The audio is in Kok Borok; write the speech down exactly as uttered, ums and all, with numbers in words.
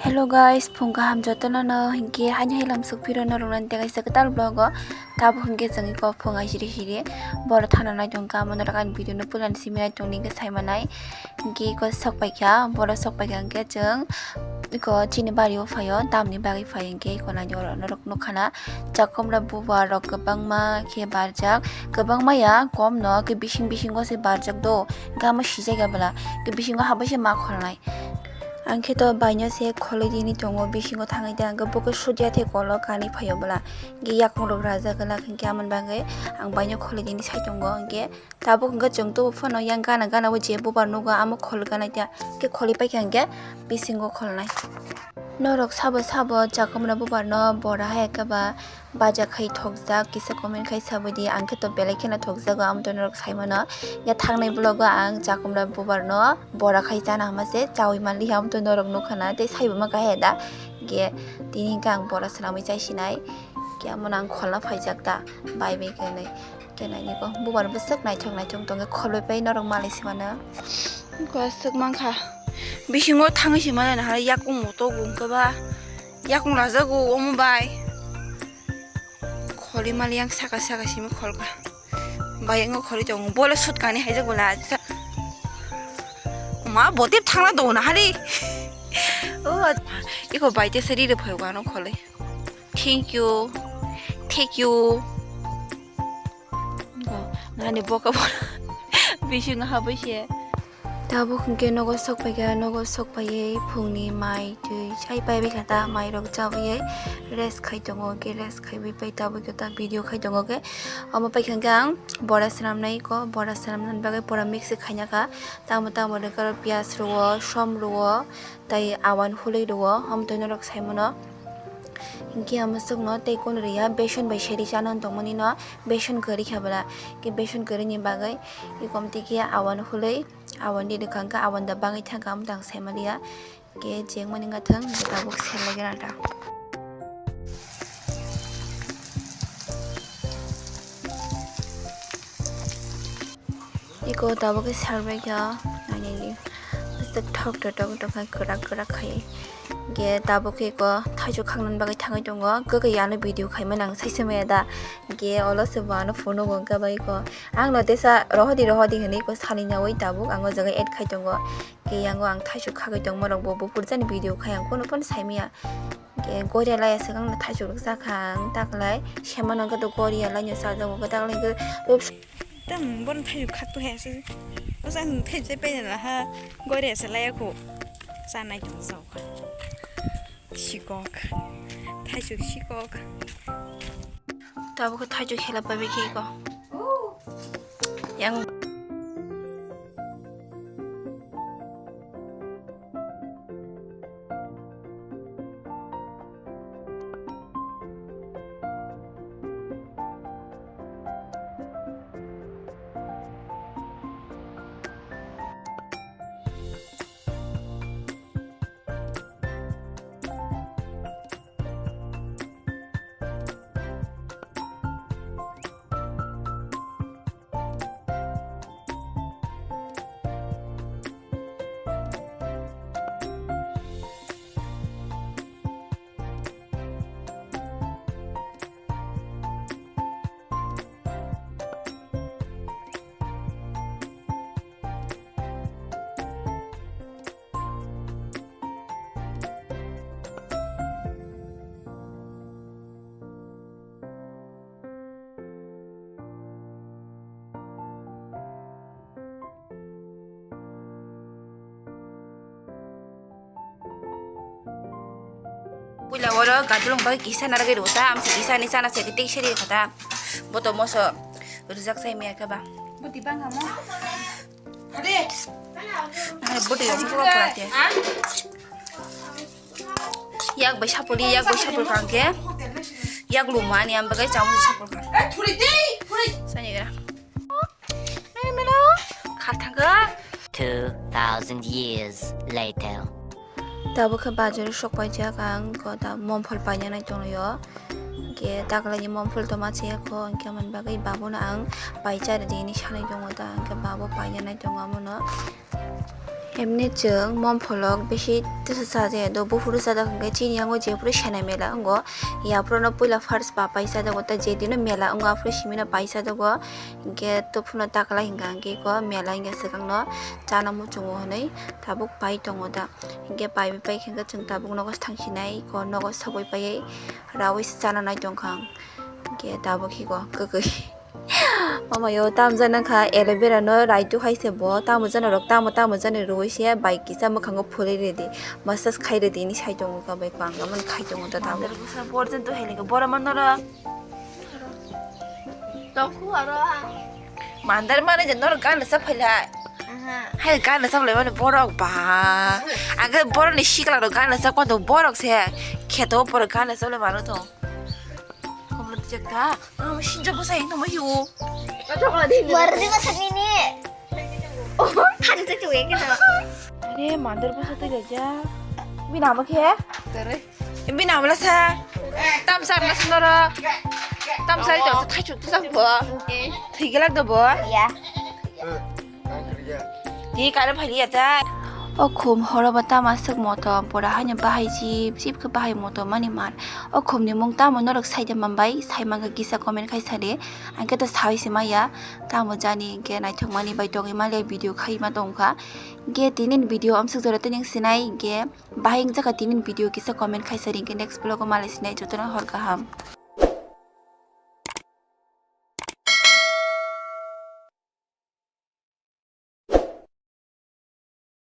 Hello guys, phung kaham jotono no, hinkhe haino hai lamsok phiro norok nang tei kaisa kwtal vlog o. Tabuk hinkhe chwng iko phung ai siri siri boro thana nai tongkha, amo norok ani video no puila ni simi nai tongni hinkhe sai manai. Hinkhe iko sok paikha, boro sok paikha hinkhe chwng iko chini bari o phaio, tamni bagwi phai hinkhe iko nai oro norok nukha na. Chakomra bubar rok kwbangma khe barjak, kwbangma ya kom no, khe bising bisingo se barjak do, gama sijak ya bwla, khe bisingo habai se ma kholnai. Ang khe to baino se kholwi dini tongo, bisingo thangwi de ang khe bo khe sudya the kolo kanwi phaio bwla, khe yakung rok rajak glak hinkhe amoni bagwi ang baino kholwi dini sai tongo hinkhe. Tabuk hwnkhe chwng tubu phano yang gana gana o je bubar nugo amo khol ganai ta, khe kholi paikha hwnkhe bisingo kholnai. Norok sabo sabo chakomra bubar no bora hai khe ba baja khai thokjak, kisa comment khai sabodi, ang khe to belai kheno thokjago, amo to norok sai mano. Ya thangnai vlog o ang chakomra bubar no bora khai chana hama se chawi manliya, amo to norok nukha na tei saibo ma kahe da. Khe tini hwnkhe ang bora swnamwi chai sinai, khe amo no ang kholna phaijak da bai bai khe nai. Khe nainiko bubar bwswk naithok naithok tongkhe kholwi pai norok malai se mano. Bwswk mankha. Bisingo thangwi se mano nahar yakung moto gungkhe ba yakung rajago omo bai. Kholi mali yang saka saka simi kholka. Bai yango kholi tongo bole sut kani haijak bwla. Ma botip thangna do nahari. O iko bai te sari re phai wano kholwi. Thank you. Thank you. Nani boka boka bisingo habwi se. Tabuk hwnkhe nogo sok paikha, nogo sok paiwi phungni mai twi chai paibai kha ta, mai rok chawi rest khai tongo, khe rest khaiwi pai tabuk khe ta video khai tongo khe. Omo paikha hwnkhe ang bora swnamnai ko, bora swnamnani bagwi pura mix khaina kha, tamo tamo rwkha rw piyaj rwo, som rwo, tei awan hulwi rwo, omo twi norok sai mano. Hinkhe ang mwswkno tei kunu rwya, beson bai seri chana tongmani no beson kwrwi kha bwla. Khe beson kwrwini bagwi ikomtwi khe awan hulwi, awan di rwkha, hinkhe awan da bangwi thangkha, omo tang sai maliya. Khe jengmani wngkha thang, hinkhe tabuk sel lagi ranta. Iko tabuk khe serbai kha, nainani bwswk thok thok thok thok khe kwrak kwrak khai. Khe tabuk khe iko thaichuk khaknani bagwi thangwi tongo, kwkwi ano video khaimani ang saisa maya da. Khe olo se bo ano phone o wngkha bai iko. Ang no tesa rohodi rohodi hinwi iko salinawi tabuk ang o jaga add khai tongo. Khe yango ang thaichuk khagwi tongma rok bo buphur jani video khai ang kunu phano saimaya. Khe goria laya swkang no thaichuk rwksa kha ang taklai sema nang khe to goria laino sajak bo taklai khe. Tang bono thaichuk khak to he se. O jang thaichuk se pena la ha goria se laya kho. Sa nai tong jao kha. Sikok. Thaichuk sikok. Tabuk khe thaichuk khela pai khe iko. Yang. Puila oro gadulung bai kisa narwgwi rwta, amsa kisa ni chana se tei seri khata. Boto moso rwjak sai miya khe ba. Buti bang hamo. Ade. Ade buti yo pura pura te. Yak bai sapuli, yak bai sapul kang khe. Yak luma ni am bagai chang sapul kang. Eh, thuri dei, thuri. Sani gra. Kha thangkha. Two thousand years later. Tabuk khe bazar o sok paijak ang, ko da momphol paina nai tonglaio. Khe taklai ni momphol toma chaya kho, hinkhe amoni bagwi babono ang paisa rwdi hinwi sanai tongo da, hinkhe babo paina nai tongo amono. Emni chwng mom pholok bisi tisa chajaya do, buphuru chajak hwnkhe chini yango jephuru sena mela wngo, yaphuru no puila first ba pai chajago, ta jedino mela wngo aphuru simino pai chajago, hwnkhe tophuno taklai hwnkha hwnkhe iko mela wngya swkangno chana muchungo hwnwi tabuk pai tongo da, hwnkhe pai pai khe chwng tabuk nogo thangsinai iko nogo sogwi paiwi rawi se chana nai tongkha, hwnkhe tabuk iko kwkwi. Mama yo, tamo jani kha aloe vera no rai tu hai se bo, tamo jani rok, tamo, tamo jani roi se bai kisa mwkhango phulwi redi, massage khai redi ni sai tongo ka bai ko ang man khai tongo ta tamo. Mandar bwsa bor jen tu heli ko bor man noro. Tongkhu aro ha. Mandar mani je noro gana sa phailai. Aha. Hai gana sa phailai mani borok ba. Aga borok ni sikla rok gana sa koto borok se kheto borok gana sa phailai mano to. Komlo tijak ta. Amo sinjo bwsa ino ma hiu. Wardi bwsa nini. Oh, hadi tu cuek gitu. Are mandar bwsa tu jaja. Bini amo khe? Tere. Bini amo lasa. Tam sar lasa noro. Tam sar itu thai chuk tu sang bo. Oke. Thai gelak do bo. Iya. Di kare phali ya ta. O khum horo ba tama swk motom, pura haino bahai chip chip khe bahai motom mani mar. O khum ni mung tamo norok saida manbai, sai mankha kisa comment khai sadi. Ang khe to sawi se maya, tamo jani hwnkhe naithok mani bai tongwi maliya video khai ma tongkha. Hwnkhe tini ni video amsuk jora tini sinai hwnkhe bahai wngjakha tini ni video kisa comment khai sadi hwnkhe next vlog o malai sinai jotono hor kaham.